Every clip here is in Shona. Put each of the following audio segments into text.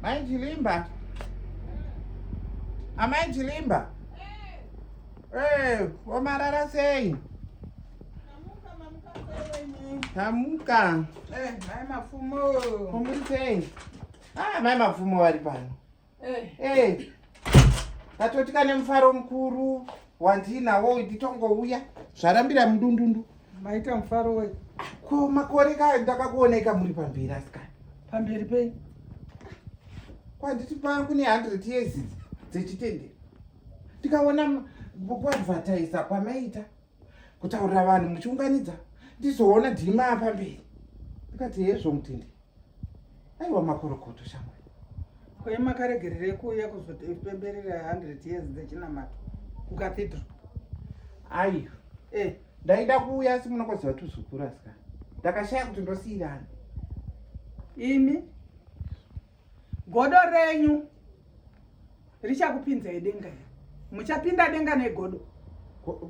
Mai Chilimba. Amai Chilimba. Eh, hey, wamarara sei? Tamuka. Eh, mai Mapfumo. Komuri sei? Ah, mai Mapfumo vari pano. Eh. Eh. Tatoti kane mufaro mukuru wandinawo nditongouya zvarambira mudundundu. Maita mufaro wei? Ko makore ka ndakakuoneka muri pamberi asikana. Pamberi pei? Kwanditi pangu ne 100 years dzechitendero. Ndikaona kuadvertisa kwamaita kutaurira vanhu muchiunganidza ndizoona dhima pamberi. Ndikati hezvo mutende. Aiwa makorokoto shamwari. Ko makaregererei kuuya kuzopemberera 100 years dzechinamato kucathedral? Aiwa. Eh. Ndaida kuuya asi munokoziva tuzukuru asikana. Ndakashaya kuti ndosiirani. Imi godo renyu richakupinzai denga here? Muchapinda denga negodo.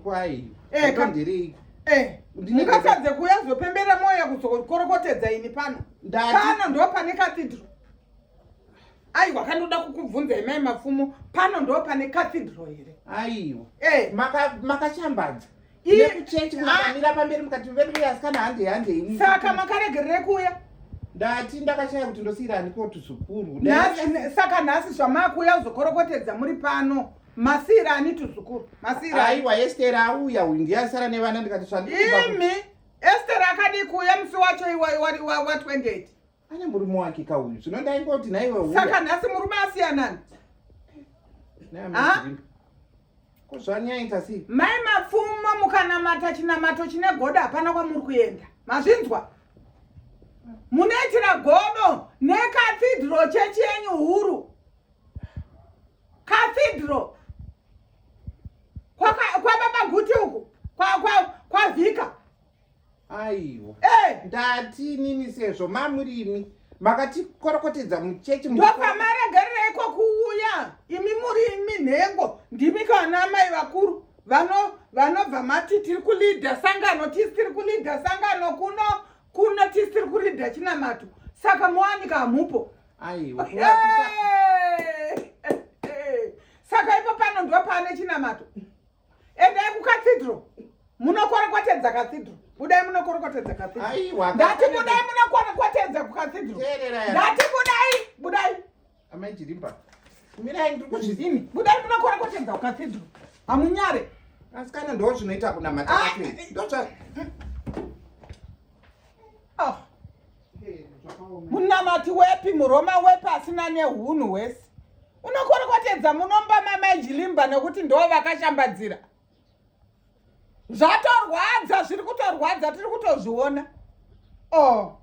Kwai. Eh, Godo ndereiko? Eh, Ndine mukatadze kuuya kuzopemberera moya kuzokorokotedza ini pano. Ndati Pano ndo pane cathedral. Aiwa, kandoda kukubvunzai mai Mapfumo, pano ndo pane cathedral here? Aiwa. Eh, Makashambadza. Nekuchechi mukamira pamberi mukati vedu asikana handei handei. Saka makaregerere kuuya? Ndati ndakashaya kuti ndosiirani ko tuzukuru. Saka nhasi zvamakuuya kuzokorokotedza muri pano, masiirani tuzukuru? Masiirani? Aiwa, Esther auya uyu ndiye asara nevana ndikati zvandikuba. Imi, Esther akadii kuuya musi wacho wa 28? Ane murume wake kauyu. Zvino ndaingoti naiwe uya. Saka nhasi murume asiyanani? Ah? Ko zvanyaita sei? Mai Mapfumo, mukanamata chinamato chine godo hapana kwamuri kuenda. Mazvinzwa? Munoitira godo necathedral chechi yenyu huru. Cathedral. Kwababa Guti uku. Kwavhika. Aiwa. Eh. Ndati inini sezvo mamurimi makatikorokotedza muchechi. Ndopamaregerereiko kuuya imi muri imi nhengo ndimi kana amai vakuru vanobva mati tiri kulidha sangano, tisi tiri kulidha sangano kuno kuno, tisi tiri kulidha chinamato, saka muwanika hamupo. Aiwa. Saka ipo pano ndo pane chinamato. Endai kucathedral munokorokotedza cathedral. Budai munokorokotedza cathedral. Aiwa. Ndati budai munokorokotedza kucathedral. Teerera. Ndati budai, budai. Amai Chirimba. Mirai ndiri kuzvidini. Budai munokorokotedza kucathedral. Hamunyare. Asikana ndo zvinoita kunamata Ah, kwacho. Ndo zva Ah. Eh, zvakaoma. Munamati wepi, muroma wepi asina nehunhu hwese unokorokotedza munomba mamai Jilimba nekuti ndo vakashambadzira? Zvatorwadza, zviri kutorwadza, tiri kutozviona. Oh.